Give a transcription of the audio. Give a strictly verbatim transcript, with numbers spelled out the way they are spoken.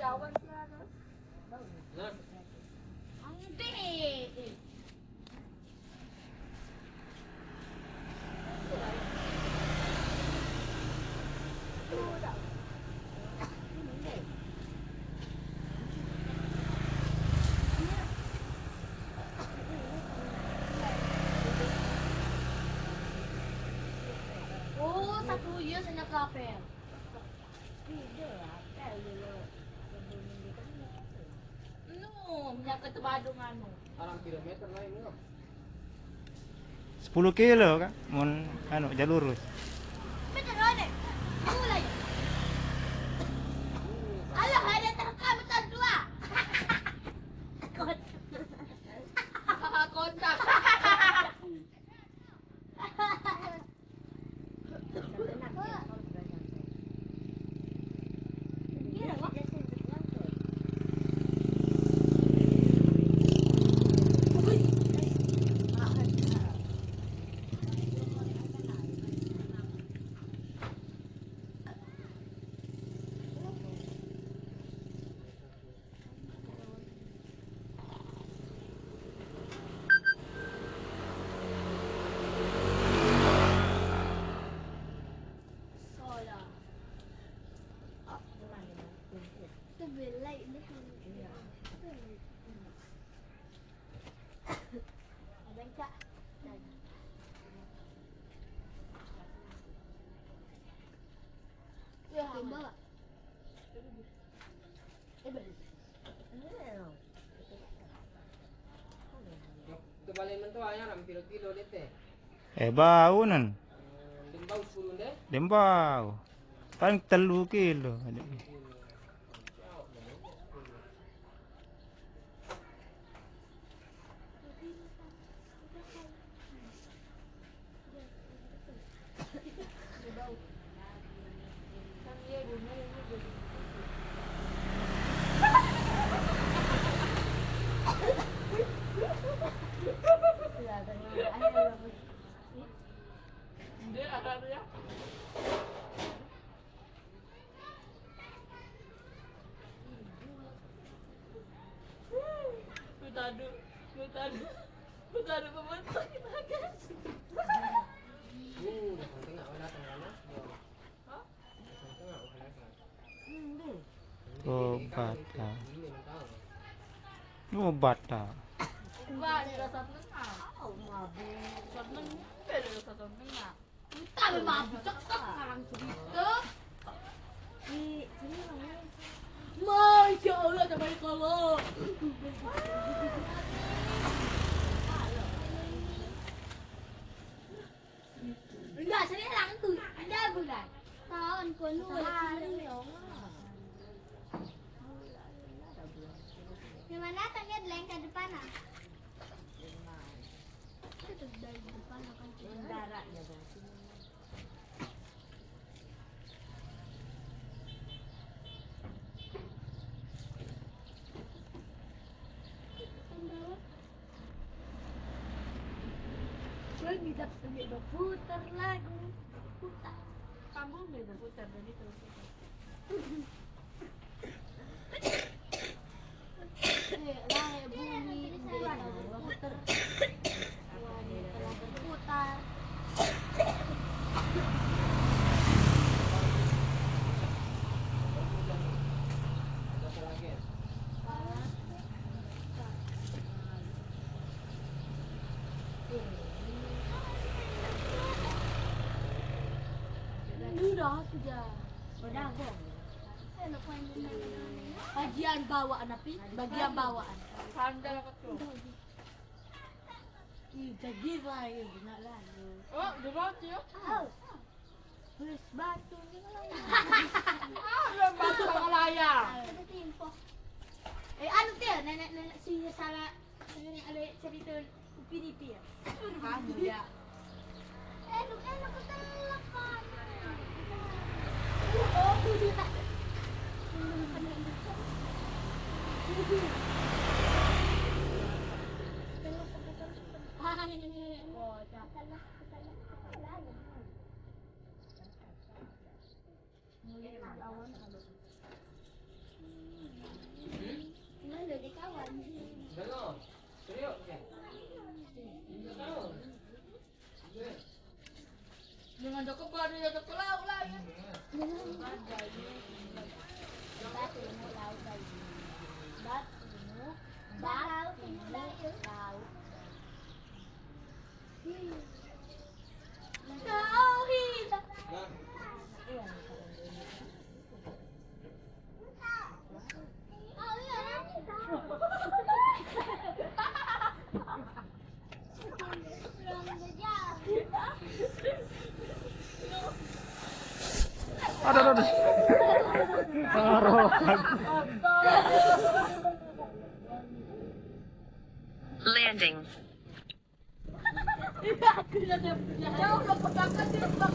Oh, satu iya sanya kapel. No, menyangkut ke Badung anu. Arang kilometer lain no. Sepuluh kilo kan, mun anu jalur lurus. Betul, Rode. Mulai. Alah, ada terekam betul dua. Kontak. Kontak. Itu paling mentua ya, enam kilo-kilo deh teh. Eh, bau nan. Dembau sepuluh deh. Dembau. Paling telu kilo. Lu tadu, lu tadu, lu tadu pemain sakit hati. Ini udah sampai nggak ada tengahnya? Hah? Udah sampai nggak ada tengahnya? Hmm, deh. Obat, ah. Ini yang tahu. Obat, ah. Obat, rasa tenang. Oh, mabuk. Rasa tenang, beda rasa tenang. Entah memang aku cekcok sekarang cerita. Di sini namanya. Masya Allah, coba kalau. Enggak, sini langsung. Enggak, bulan. Tahun kono. Sehari, ya Allah. Di mana tanya lengkap depan, ah? Itu dari depan akan mendarat ya, berarti. Gue bisa sendiri berputar lagu. Putar. Kamu udah berputar dari terus. Langit bumi, telah berputar. Udah, sudah. Udah, Bang. Bagian bawaan, tapi bagian bawaan. Sandal ketul. Ih, jadi lah, ya, benar lah, ya. Oh, di bawah, ya. Oh. Terus batu ni lah. Ah, belum batu sama layar. Ada tempo. Eh, anu, Tia, nenek-nenek si salah, nenek ada cerita Upin Ipin. Kamu, ya. Eh, lu, eh, lu ketelak, kan. Oh, dia tak. Batu ilmu laut lagi. Batu ilmu, batu ilmu, laut. Tauhid. Aduh, aduh, aduh. Taruh. Landing. Jauh lo pegang aja.